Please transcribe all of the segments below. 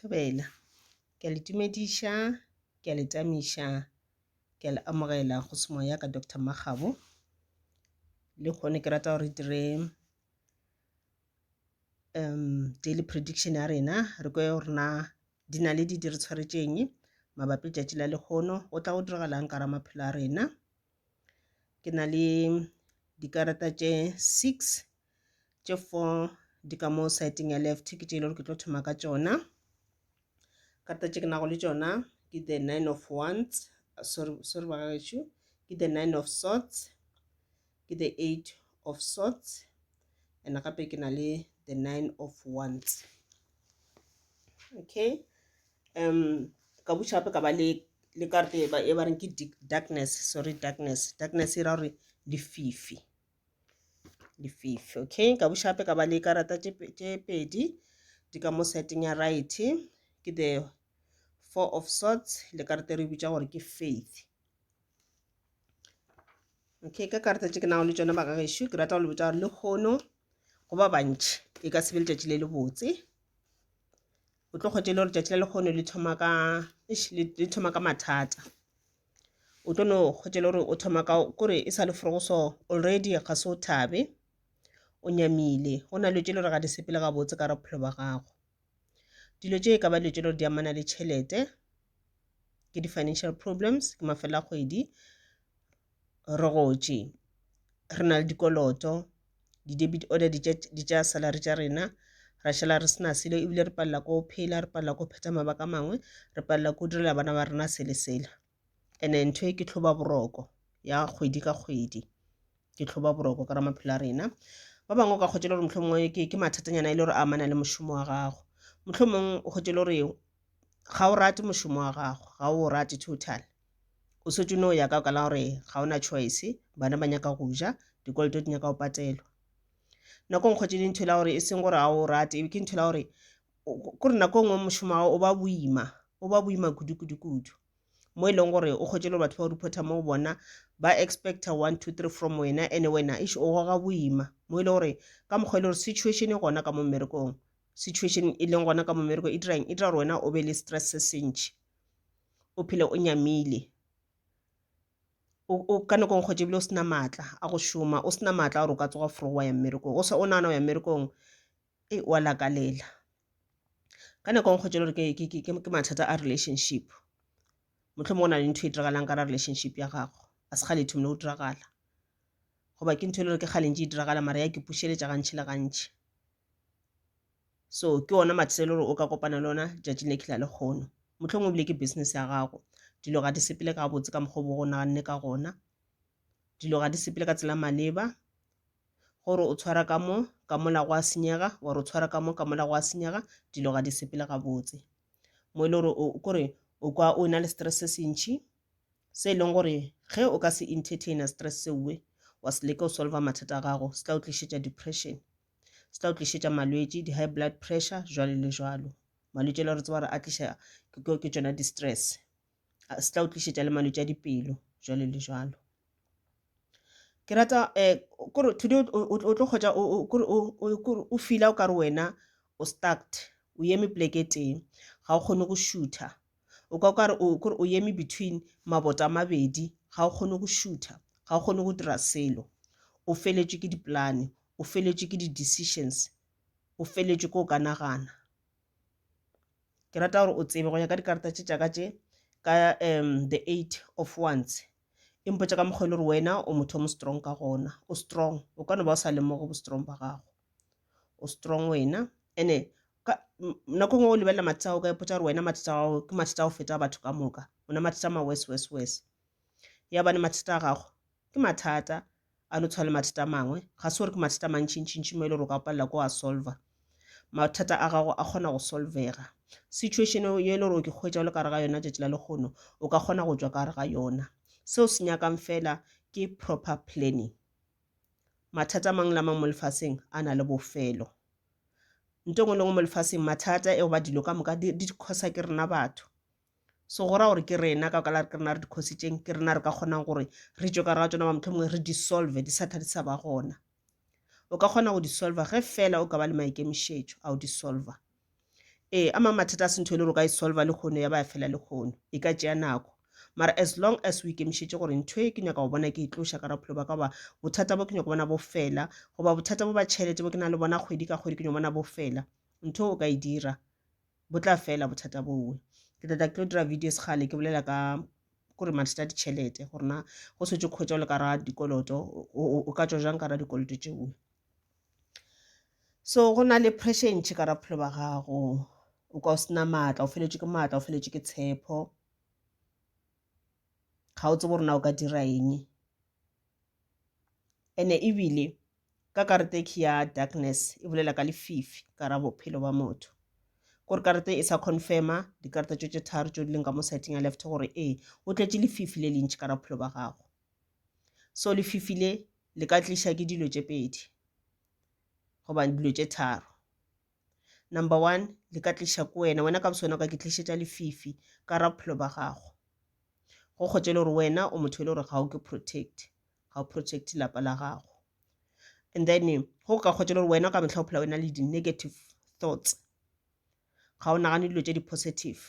Thobela. Ke a le tumediša, ke a le tamiša, ke a le amogela go semoya ka Doctor Makgabo. Le kgone ke rata gore re dire um daily prediction ya rena re kwe gore na dinaledi di re tshwaretšeng mabapi letšatši la lehono go tla go diragalang ka ra maphelo a rena. Ke na le dikarata tše six tše four di ka mo side-eng ya left ke tše e le gore ke tlo thoma ka tšona. Karata tše ke nago le tšona ke the nine of wands, sorry sorry bagagešo, ke the nine of swords, ke the eight of swords and gape ke na le the nine of wands. Okay um ka buša gape ka ba le le karata e ba e ba reng ke darkness sorry darkness darkness e ra gore lefifi lefifi okay ka buša gape ka ba le karata tše pedi di ka mo seteng ya right ke the four of swords le karata e re bitša gore ke faith okay ka karata tše ke nago le tšona bagagešo ke rata go le botša gore lehono go ba bantši e ka se be letšatši le lebotse o tlo kgwetša e le gore tšatši la lekgono le thoma ka eish le thoma ka mathata o tlo no kgwetša e le gore o thoma ka kore e sa le forogo so already ga se o thabe o nyamile go na le tše le gore ga di sepele gabotse ka bophelo ba gago dilo tše e ka ba dilo tše le gore di amana le tšhelete ke di-financial problems ke mafelo a kgwedi re gotše re na le dikoloto di-debit order di tša salary tša rena ra šala re sena selo ebile re palela ko phela re palela ko phetha mabaka a mangwe re palela ko direla bana ba rena sele sela and-e ntho e ke tlhoba boroko ya kgwedi ka kgwedi ke tlhoba boroko ka ra maphelo a rena ba bangwe o ka kgwetša le gore mohlomongwe ke mathatanyana e le gore a amana le mošomo wa gago mohlomongwe o kgwetše le gore ga o rate mošomo wa gago ga o rate total o setse no ya ka ka la gore ga o na choice bana ba nyaka go ja dikoloto di nyaka go patelwa nako nngwe kgwetše ntho la gore e seng gore ga o rate ke ntho la gore kore nako nngwe mošomo wa o ba boima o ba boima kudu kudu kudu mo e leng gore o kgwetše le batho ba go reporta mo go bona ba expecta 1 2 3 from wena and wena ish o goga boima mo e leng gore ka mokgwa e le gore situation e gona ka mo mmerekong situation e leng gona ka mo mmerekong e dirang e dira gore wena o be le stress se sentši o phele o nyamile o ka nako ngwe kgotsa ebile o sena maatla a go šoma o sena maatla a gore o ka tsoga forogo wa ya mmerekong o sa o nagana o ya mmerekong e wa lakalela ka nako ngwe kgotsa le gore ke mathata a relationship mohlomongwe go na le ntho e diragalang ka ra relationship ya gago a se kgale e thomile go diragala goba ke ntho e le gore ke kgale ntše e diragala mara ya ke pušeletša gantši le gantši So ke ona mathata e le gore o ka kopana le ona tšatšing le la lekgono. Mohlomongwe ebile ke business ya gago, dilo ga di sepele gabotse ka mokgwa o bo o naganne ka gona, dilo ga di sepele ka tsela maleba. Gore o tshwara ka mo, ka mola gwa senyega, wa re o tshwara ka mo, ka mola gwa senyega, dilo ga di sepele gabotse. Mo e le gore kore o kwa o na le stress se se ntši se e leng gore ge o ka se entertainer stress seowe wa se leke go solver mathata a gago se tla o tlišetša depression. Se tla o tlišetša malwetši, di-high blood pressure, jwalo le jwalo. Malwetši a le re tseba gore a tliša ke tšona di-stress. Se tla o tlišetša le malwetši a dipelo, jwalo le jwalo. Ke rata um kore today o tlo kgwetša kore o feela o kare wena o stucked, o eme poleke e tee, ga o kgone go šutha. O kwa o kare kore o eme between mabota a mabedi, ga o kgone go šutha, ga o kgone go dira selo. O feletšwe ke dipolane, o feletšwe ke di-decisions, o feletšwe ke o ka nagana. Ke rata gore o tsebe go ya ka dikarata tše tša ka tše ka um the eight of wands e mpotša ka mokgwa e le gore wena o motho o mo strong ka gona o strong o ka no ba o sa lemoge bo strong ba gago o strong wena ene nako nngwe o lebelela mathata ao ka ipotša gore wena mathata ao ke mathata a go feta batho ka moka ona mathata a ma worse worse worse ya bane mathata a gago ke mathata a no tshwana le mathata a mangwe ga se gore ke mathata a mantšintšintši mo e le gore o ka palela ko a solver mathata a gago a kgona go solvega situation ye e le gore o ke kgwetša o le ka gare ga yona tšatši la lekgono o ka kgona go tšwa ka gare ga yona seo se nyakang fela ke proper planning mathata a mangwe le a mangwe mo lefaseng a na le bofelo nto ngwe le ngwe mo lefaseng mathata e goba dilo ka moka di khosa ke rena batho So go ra gore ke rena ka baka la ke rena re di khositšeng, ke rena re ka kgonang gore re tšwe ka gare ga tšona ba mohlomongwe re di solve di sa tla di sa ba gona. O ka kgona go di solva ge fela o ka ba le maikemišetšo a go di solva. Ee, a mangwe mathata a se ntho e le gore o ka e solva lehono ya ba ya fela lehono. E ka tšea nako. Mara as long as o ikemišetše gore ntho e ke nyaka go bona ke e tloša ka bophelo ba ka goba bothata bo ke nyaka bona bo fela goba bothata bo ba tšhelete bo ke na le bona kgwedi ka kgwedi ke nyaka bona bo fela, ntho o ka e dira bo tla fela bothata bowe. Ke tla tla ke tlo dira video sekgale ke bolela ka kore mathata a ditšhelete gore na go swetše kgwetša o le ka ra dikoloto o ka tšwa jang ka ra dikoloto tšeo. So go na le pressure e ntši ka ra bophelo ba gago, o kwa o sena maatla, o feletšwe ke maatla, o feletšwe ke tshepo, ga o tsebe gore na o ka dira eng. Ene ebile ka karata e ya darkness e bolela ka lefifi ka ra bophelo ba motho. Kore karata e sa confirma dikarata tšo tše tharo tšo di leng ka mo siteng ya left gore ee o tletše lefifi le lentši ka ra bophelo ba gago. So lefifi le le ka tliša ke dilo tše pedi goba dilo tše tharo. Number one, le ka tliša ke wena, wena ka boswena o ka ke tlišetša lefifi ka ra bophelo ba gago. Go kgotše le gore wena o motho e le gore ga o ke protect, ga o protect lapa la gago. And then go ka kgotše le gore wena ka mehla o phela o na le di-negative thoughts, ga o nagane dilo tše di-positive.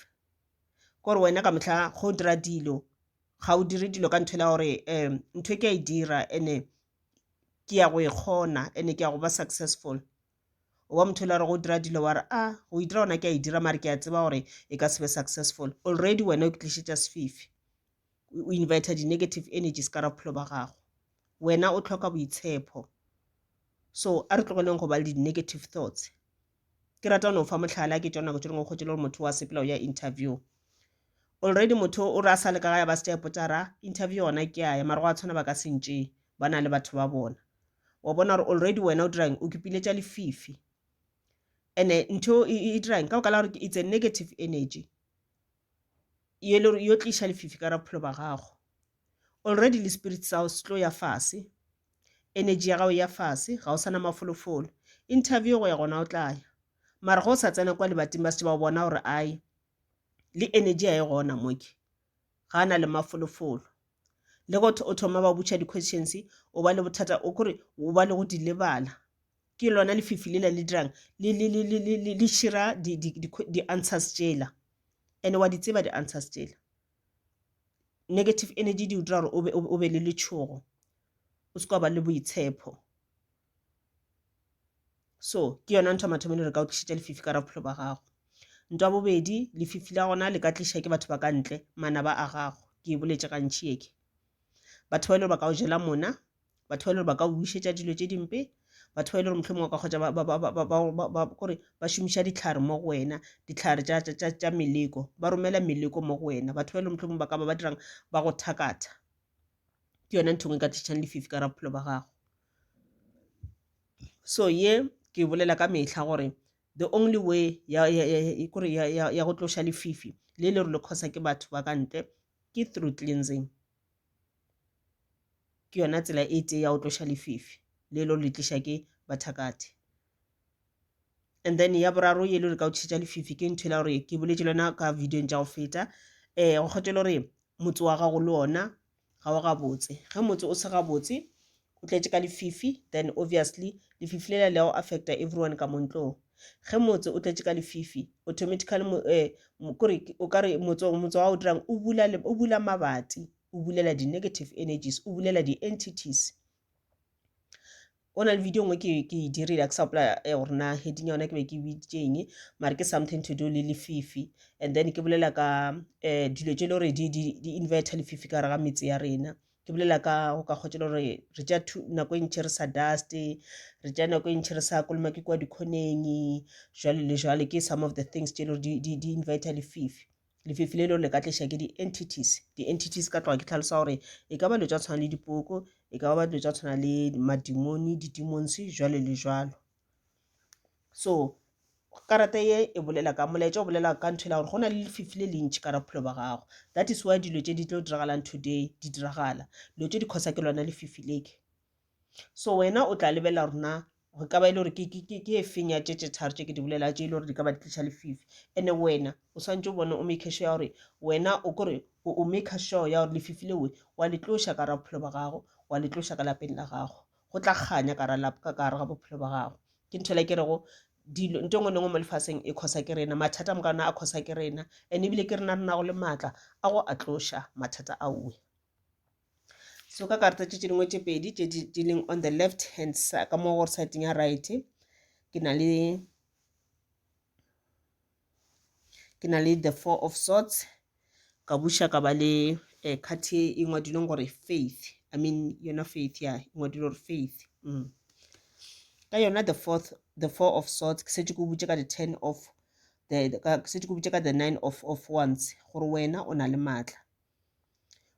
Ke gore wena ka mehla go dira dilo ga o dire dilo ka ntho la gore um ntho e ke a e dira ene ke ya go e kgona ene ke ya go ba successful o ba motho le gore go dira dilo wa re a ah, go e dira gona ke a e dira mare ke a tseba gore e ka se be successful already wena o tlišetša sefifi o invita di-negative energies ka bophelo ba gago wena o tlhoka boitshepo so a re tlogeleng go ba le di-negative thoughts Ke rata go no fa mohlala ke tšona nako tše dingwe o kgotše le gore motho wa sepela o ya interview. Already motho o re a sa le ka gae ba se tša ipotša ra interview gona ke a ya mara go a tshwana ba ka se ntšee ba na le batho ba bona. Wa bona gore already wena o dirang o kipiletša lefifi. Ene ntho e, e dirang ka baka la gore it's a negative energy ye le gore yo tliša lefifi ka bophelo ba gago. Already le spirit sa gago se tlo ya fase energy ya gago ya fase ga o sana mafolofolo interview go ya gona o tla ya mara go o sa tsena kwa lebating ba se ba bona gore ai le energy ya e gona moke ga a na le mafolofolo le go o thoma ba butša di-questions o ba le bothata o kore o ba le go di lebala ke lona lefifi lela le dirang le šira di-answers tšela and wa di tseba di-answers tšela negative energy di o dira gore o be le letšhogo o se ka ba le boitshepo so ke yona ntho ya mathomo e le re ka o tlišetša lefifi ka bophelo ba gago ntwa bobedi lefifi la gona le ka tliša ke batho ba ka ntle manaba a gago ke e boletše gantši eke batho ba e le gore ba ka o jela mona batho ba e le gore ba ka o bušetša dilo tše dimpe batho ba e le gore mohlomongwe ka kgotsa kore ba šomiša dihlare mo go wena dihlare tša meleko ba romela meleko mo go wena batho ba e le gore mohlomongwe ba ka ba ba dirang ba go thakatha ke yona ntho e nngwe e ka tlišang lefifi ka bophelo ba gago so ye ke bolela ka mehla gore the only way ya, ya, ya, kore ya, ya, ya go tloša lefifi le le gore le khosa ke batho ba ka ntle ke through cleansing Ke yona tsela e tee ya go tloša lefifi le lo le tliša ke bathakati. And then ya boraro ye le re ka o tšhetša lefifi ke ntho e la gore ke boletše le yona ka videong tša go feta um go kgotse le gore motse wa gago le ona ga o gabotse. Ge motse o se gabotse o tletše ka lefifi then obviously lefifi lela le ya go affecta everyone ka mo ntlong. Ge motse o tletše ka lefifi automatically eh, kore o ka re motse motse wa o dirang o bula o bula mabati o bulela di-negative energies o bulela di-entities go na le video nngwe ke ke e dirile ke sa gopola eh, gore na heading ya yona ke be ke biditše eng mare ke something to do le lefifi and then ke bolela ka um dilo tše le gore di inverter lefifi ka gare ga metse ya rena ke bolela ka go ka kgotsa le gore re tša nako e ntši re sa duste re tša nako e ntši re sa kolomake kua dikhoneng jwale le jwale ke some of the things tše le gore di invita lefifi lefifi le le le ka tliša ke di-entities di-entities ka tloga ke tlhalosa gore e ka ba dilo tša tshwana le dipoko e ka ba dilo tša tshwana le madimoni di-demons jwale le jwalo So karata ye e bolela ka molaetša o bolela ka ntho e la gore go na le lefifi le lentši ka bophelo ba gago that is why dilo tše di tlo diragalang today di diragala dilo tše di causa ke lona lefifi leke so wena o tla lebelela gore na go ka ba e le gore ke e feng ya tše tše tharo tše ke di bolela tše e le gore di ka ba di tliša lefifi ene wena o swantse o bone o make sure ya gore wena o kore o make sure ya gore lefifi lewe wa le tloša ka bophelo ba gago wa le tloša ka lapeng la gago go tla kganya ka gare ga bophelo ba gago. Ke ntho ela ke rego Dilo, nto e nngwe le nngwe mo lefaseng e khosa ke rena, mathata moka ona a khosa ke rena, and ebile ke rena re nago le maatla a go a tloša mathata aowe. So ka karata tše tše dingwe tše pedi tše di leng on the left hand side, ka mo gore side ya right, ke na le ke na le the four of swords, ka buša ka ba le eh, card e e ngwadilweng gore faith, I mean yona faith ya e ngwadilwe gore faith. Ka yona the four of swords, ke šetše ke o botše ka the ten of the, ka, ke šetše ke o botše ka the nine of wands gore wena o na le maatla.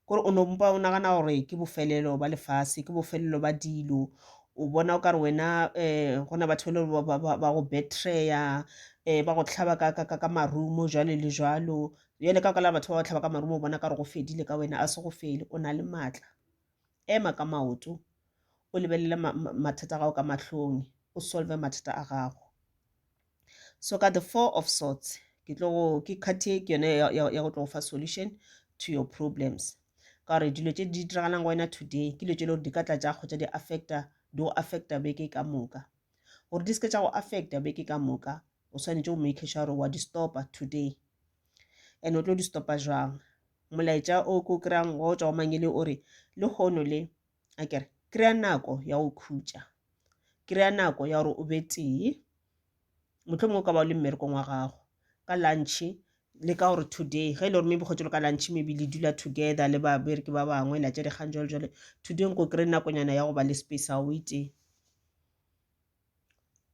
Kore o no mpa o nagana gore ke bofelelo ba lefase, ke bofelelo ba dilo. O bona o kare wena um go na batho ba e le gore ba go betray-a, um ba go hlaba ka marumo jwalo le jwalo. Bjale ka baka la batho ba go hlaba ka marumo o bona ka re go fedile ka wena, a se go fele, o na le maatla. Ema ka maoto, o lebelele mathata a gago ka mahlong, o solve mathata a gago. So ka the four of swords, ke tlo go, ke card ye ke yone ya go tlo go fa solution to your problems. Ka gore dilo tše di diragalang go wena today ke dilo tše e le gore di ka tla tša kgotsa di affecta, di go affecta beke ka moka. Gore di se ke tša go affecta beke ka moka, o swanetše go make sure gore wa di stopa today. And o tlo di stopa jwang? Molaetša o ko kry-ang wa go tšwa go mangele o re lehono le, a kere kry-a nako ya go khutša, kry-a nako ya gore o be tee. Mohlomongwe o ka ba o le mmerekong wa gago ka lunch, le ka gore today ge e le gore maybe kgotsa le ka lunch maybe le dula together le babereki ba bangwe la tša dikgang jalo jalo, today nko kry-e nakonyana ya go ba le space ya gago o itee,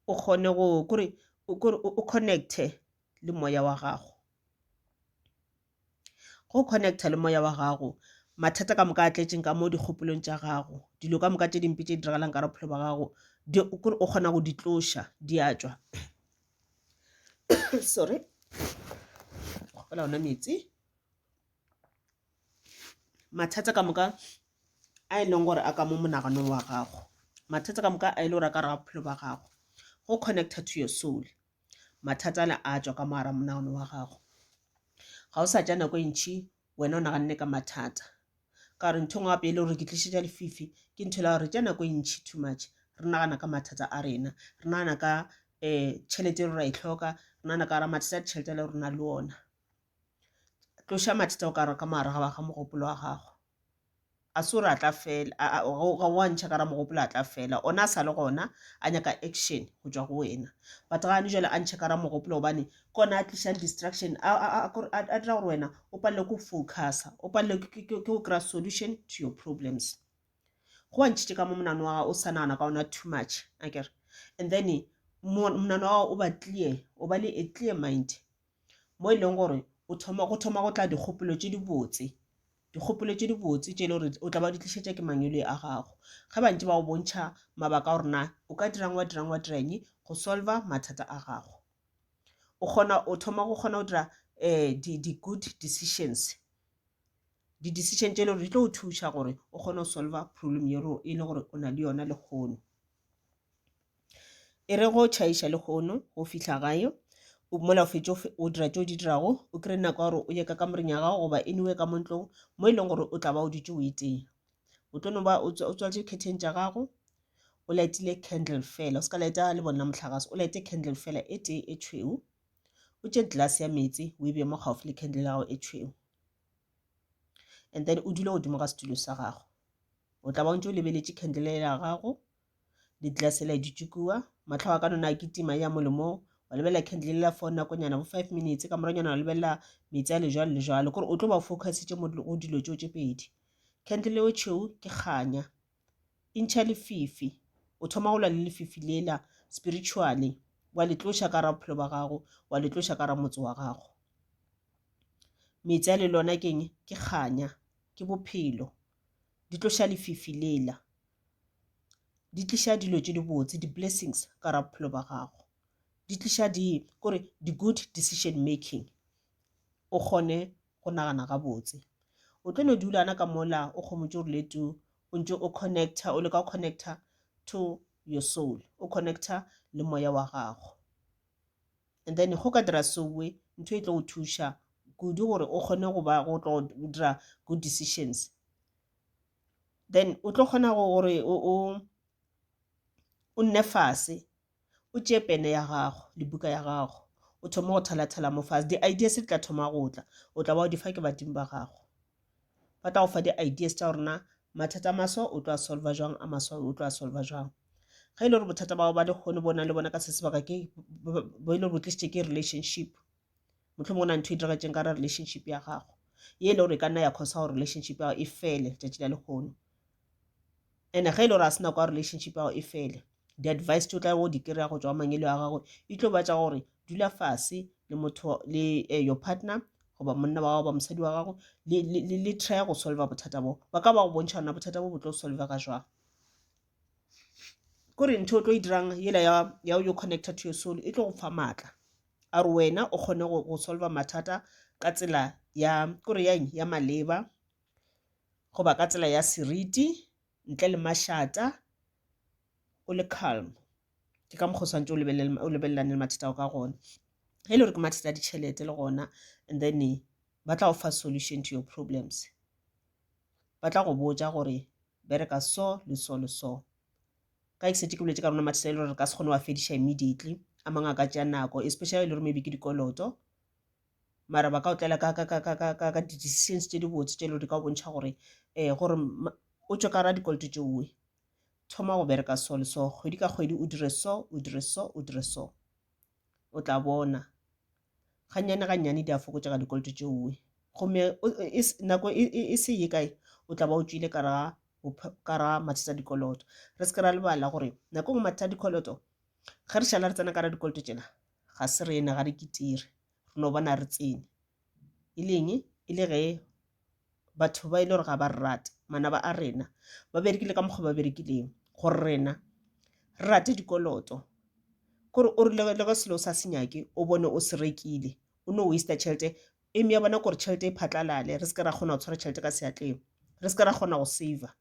o kgone go kore o connect-e le moya wa gago. Go connect-a le moya wa gago, mathata ka moka a tletšeng ka mo dikgopolong tša gago, dilo ka moka tše dimpe tše di diragalang ka bophelo ba gago, kore o kgona go di tloša, di a tšwa. Sorry, kgopela ona metsi. Mathata ka moka a e leng gore a ka mo monaganong wa gago, mathata ka moka a e le gore a ka re ga bophelo ba gago, go connect-a to your soul. Mathata ale a tšwa ka mo gare ga monagano wa gago. Ga o sa tša nako e ntši wena o naganne ka mathata. Ka gore ntho e nngwe gape e le gore ke tlišetša lefifi ke ntho e la gore re tša nako e ntši too much re nagana ka mathata a rena, re nagana ka um tšhelete e re ra e hloka, re nagana ka gore mathata a ditšhelete a le re na le ona. Tloša mathata o ka re ka mo gare ga mogopolo wa gago. A se gore a tla fela, ga o a ntšha ka ra mogopolo a tla fela, ona a sa le gona a nyaka action go tšwa go wena. But ga ne jwale a ntšhe ka ra mogopolo gobane ke ona a tlišang distraction, a dira gore wena o palelwe ke go focusa, o palelwe ke go kry-a solution to your problems. Go a ntšhitše ka mo monagano wa gago o sa nagana ka ona too much, akere? And then monagano wa gago o ba clear, o ba le a clear mind. mo e leng gore o thoma go thoma go tla dikgopolo tše dibotse, dikgopolo tše dibotse tše e le gore o tla ba di tlišetša ke mangwele a gago. Ge ba ntše ba go bontšha mabaka a gore na o ka dirang wa dirang wa dira eng go solver mathata a gago. O kgona o thoma go kgona go dira um di-good decisions, di-decision tše e le gore di tlo go thuša gore o kgone go solver problem e le gore o na le yona lehono. E re go tšhaiša lehono go fihla gae, mola o fetše o dira tšeo di dirago, o kry-e nako ya gore o ye ka kamoreng ya gago goba anywhere ka mo ntlong mo e leng gore o tla ba o dutše o itee. O tlo no ba o tswaletše di-curtain tša gago, o light-ile candle fela, o se ka light-a lebone la mohlagase, o light-e candle fela e tee e tšhweu. O tšee glass ya meetse o e beye mo gaufi le candle ya gago e tšhweu. And then o dule godimo ga setulo sa gago. O tla ba o ntše o lebeletše candle ya gago le glass la dutše kua, mahlo a ka nona a kitima ya mo le mo, wa lebelela candle lela for nakonyana bo 5 minutes, ka moragonyana wa lebelela meetse a le jwalo le jwalo, kore o tlo ba o focusitše mo go dilo tšeo tše pedi. Candle eo tšhweu ke kganya, e ntšha lefifi, o thoma go lwa le lefifi lela spiritually, wa le tloša ka ra bophelo ba gago, wa le tloša ka ra motse wa gago. Meetse a le lona ke eng? Ke kganya, ke bophelo, di tloša lefifi lela. Di tliša dilo tše dibotse, di-blessings ka gare ga bophelo ba gago. Di tliša di, kore di-good decision making, o kgone go nagana gabotse. O tlo no dula gona ka mola o kgomotše o rile tuu, o ntše o connect-a, o leka go connect-a to your soul, o connect-a le moya wa gago. And then go ka dira sowe, ntho e tlo go thuša kudu gore o kgone go ba, go tlo dira good decisions. Then o tlo kgona gore o nne fase, O tšee pene ya gago le buka ya gago, o thome go thalathala mo fase. Di-ideas di tla thoma go tla, o tla ba o di fa ke badimo ba gago. Ba tla go fa di-ideas tša gore na mathata a maso o tlo a solva jwang, a maso o tlo a solva jwang. Ge e le gore bothata ba gago ba lehono bo nang le bona ka se sebaka ke bo e le gore bo tlišitše ke relationship, mohlomongwe go na ntho e diragetšeng ka relationship ya gago ye e le gore e ka nna ya causa gore relationship ya gago e fele letšatši la lehono. And-e ge e le gore ga se nako ya relationship ya gago e fele, di-advice tše o tla go di kry-a go tšwa go mangwele a gago e tlo ba tša gore dula fase le motho le eh, your partner goba monna wa gago goba mosadi wa gago le, le, le, le try go solva bothata bo. Ba ka ba go bontšha gona bothata bo bo tlo solvega jwang. Kore ntho o tlo e dirang yela ya, ya yo connecta to your soul e tlo go fa maatla a re wena o kgone go, go solva mathata ka tsela ya kore ya eng ya maleba goba ka tsela ya seriti ntle le mašata o le calm. Ke ka mokgwa o swantse o lebelelane le mathata ao ka gona. Ge e le gore ke mathata a ditšhelete le gona and then ba tla go fa solution to your problems. Ba tla go botša gore bereka so le so le so. Ka ke šetše ke boletše ka rona mathata e le gore re ka se kgone go a fediša immediately, a mangwe a ka tšea nako especially e le gore maybe ke dikoloto. Mara ba ka o tlela ka ka ka ka ka ka ka di-decisions tše dibotse tše e le gore di ka go bontšha gore um gore o tšwe ka gara dikoloto tšeoe. Thoma go bereka so le so, kgwedi ka kgwedi o dire so, o dire so, o dire so. O tla bona gannyane gannyane di a fokotšega dikoloto tšeoe. Gomme nako e se ye kae o tla ba o tšwile ka gara ka gara mathata a dikoloto. Re se ke ra lebala gore nako e nngwe mathata a dikoloto ge re šala re tsena ka gara dikoloto tšela ga se rena, ga re kitire, re no bona re tsene. E le eng? E le ge batho ba e le gore ga ba re rate, manaba a rena ba berekile ka mokgwa ba berekileng gore rena re rate dikoloto. Kore o re le ge selo o sa se nyake o bone o se rekile, o no waster tšhelete. Aim ya bona ke gore tšhelete e phatlalale, re se ke ra kgona go tshwara tšhelete ka seatleng, re se ke ra kgona go saver.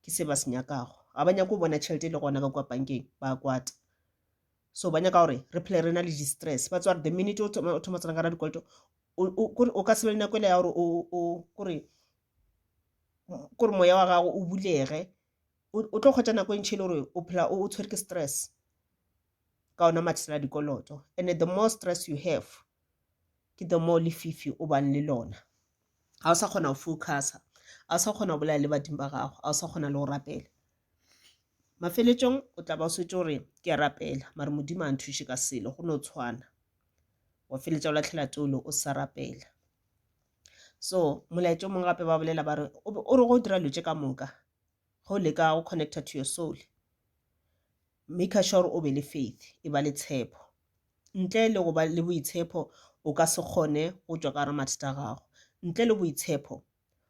Ke se ba se nyakago. Ga ba nyake go bona tšhelete e le gona ka kua bankeng, ba kwata. So ba nyaka gore re phele re na le di-stress. Ba tseba gore the minute o thoma o tsena ka gare ga dikoloto, kore o ka se be le nako ele ya gore o kore kore moya wa gago o bulege. O tlo hwetša nako e ntši e le gore o phela o tshwere ke stress ka ona mathata a dikoloto. And the more stress you have, ke the more lefifi o bang le lona. Ga o sa kgona go focusa, ga o sa kgona go bolela le badimo ba gago, ga o sa kgona le go rapela. Mafeletšong o tla ba o swetše gore ke a rapela mare Modimo a nthuše ka selo, go no tshwana. Wa feletša o lahlela toulo o sa rapela. So molaetša o mongwe gape ba bolela ba re o re go dira dilo tše ka moka ge o leka go connecta to your soul, make sure o be le faith, e ba le tshepo. Ntle le go ba le boitshepo o ka se kgone go tšwa ka gare mathata a gago. Ntle le boitshepo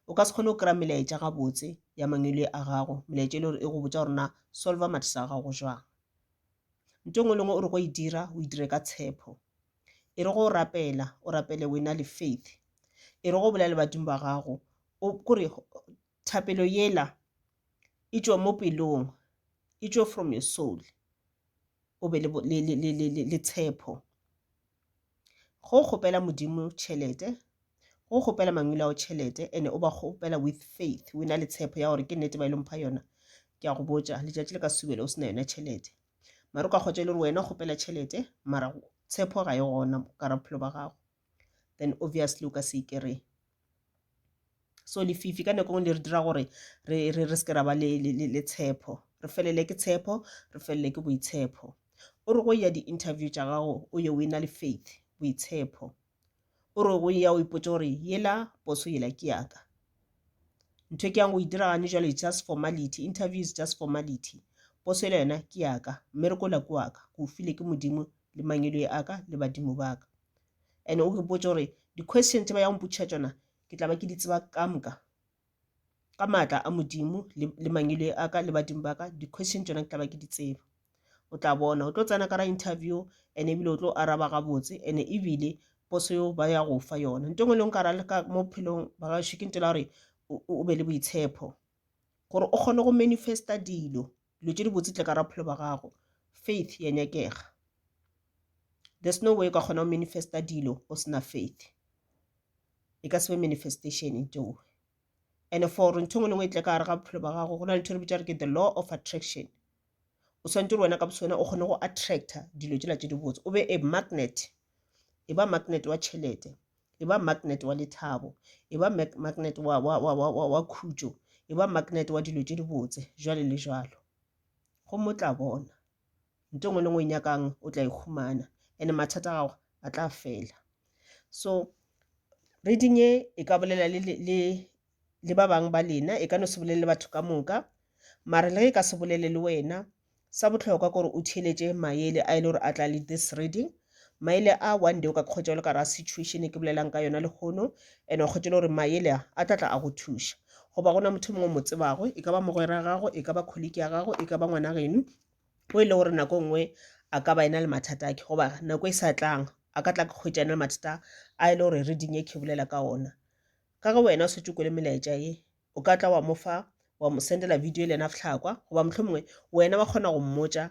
o ka se kgone go kry-a melaetša gabotse ya mangwele a gago, melaetša e le gore e go botša gore na solva mathata a gago jwang. Ntho e nngwe le nngwe o re go e dira, o e dire ka tshepo. E re go rapela, o rapele o na le faith. E re go bolela le badimo ba gago, o kore thapelo yela e tšwe mo pelong, e tšwe from your soul. O be le, le, le, le, le, le tshepo. Go kgopela Modimo tšhelete, go kgopela mangwele ao tšhelete, and o ba kgopela with faith, o na le tshepo ya gore ke nnete ba ile mpha yona. Ke a go botša, letšatši le ka subele o se na yona tšhelete. Mara o ka kgotša e le gore wena o kgopela tšhelete, mara tshepo ga e gona ka ra bophelo ba gago. Then obviously o ka se ikere. So lefifi ka nako e nngwe le re dira gore re, re, re se ke ra ba le, le, le, le tshepo. Re felele ke tshepo, re felele ke boitshepo. O re go ya di-interview tša gago, o ye o ena le faith, boitshepo. O re go ya o ipotše gore yela poso yela ke ya ka. Ntho e ke yang go e dira gane jwale it's just formality, interview is just formality. Poso yela yona ke ya ka, mmereko ola ke wa ka, ke o file ke Modimo le mangwele a ka le badimo ba ka. And o ipotše gore di-question tše ba yang mpotšiša tšona ke tla ba ke di tseba ka moka ka maatla a Modimo le, le mangwele a ka le badimo ba ka, di-question tšona ke tla ba ke di tseba. O tla bona o tlo tsena ka ra interview and ebile o tlo araba gabotse and ebile poso yo ba ya go fa yona. Ntho e nngwe le nngwe ka ra ka mo bophelong ba gašo ke ntho la gore o be le boitshepo gore o kgone go manifesta dilo, dilo tše dibotse tle ka ra bophelo ba gago. Faith ya nyakega. There's no way o ka kgona go manifesta dilo o sena faith. E ka se be manifestation ntho. And for gore ntho e nngwe le nngwe e tle ka gare ga bophelo ba gago, go na le ntho e re bitša re ke the law of attraction. O swanetše gore wena ka boswena o kgone go attracta dilo tšela tše dibotse, o be a magnet, e ba magnet wa tšhelete, e ba magnet wa lethabo, e ba magnet wa, wa, wa, wa, wa, wa khutšo, e ba magnet wa dilo tše dibotse, jwale le jwalo. Gomme o tla bona nto nngwe le nngwe e nyakang o tla e humana, and mathata a gago a tla fela. So reading e e ka bolela le, le, le le ba bangwe ba lena, e ka no se bolele le batho ka moka, mara le ge e ka se bolele le wena, sa bohlokwa ke gore o theeletše maele a e le gore a tla le this reading. Maele a one day o ka kgotša o le ka ra situation e ke bolelang ka yona lehono, and wa kgotša le gore maele a a tla tla a go thuša. Goba gona motho mongwe o mo tsebago, e ka ba mogwera gago, e ka ba colleague ya gago, e ka ba ngwana geno, o e le gore nako nngwe a ka ba ena le mathata a ke, goba nako e sa tlang a ka tla ka kgwetša ena le mathata a e le gore reading e ke bolela ka ona. Ka ge wena o šetše o kwele melaetša ye, o ka tla wa mo fa, wa mo sendela video le yena a fihla kwa, goba mohlomongwe wena wa kgona go mmotša,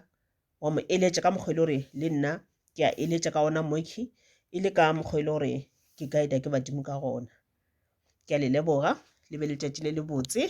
wa mo eletša ka mokgwa e le gore le nna ke a eletša ka ona mokhwi, e le ka mokgwa e le gore ke guide-a ke badimo ka gona. Ke a le leboga, le be letšatši le lebotse.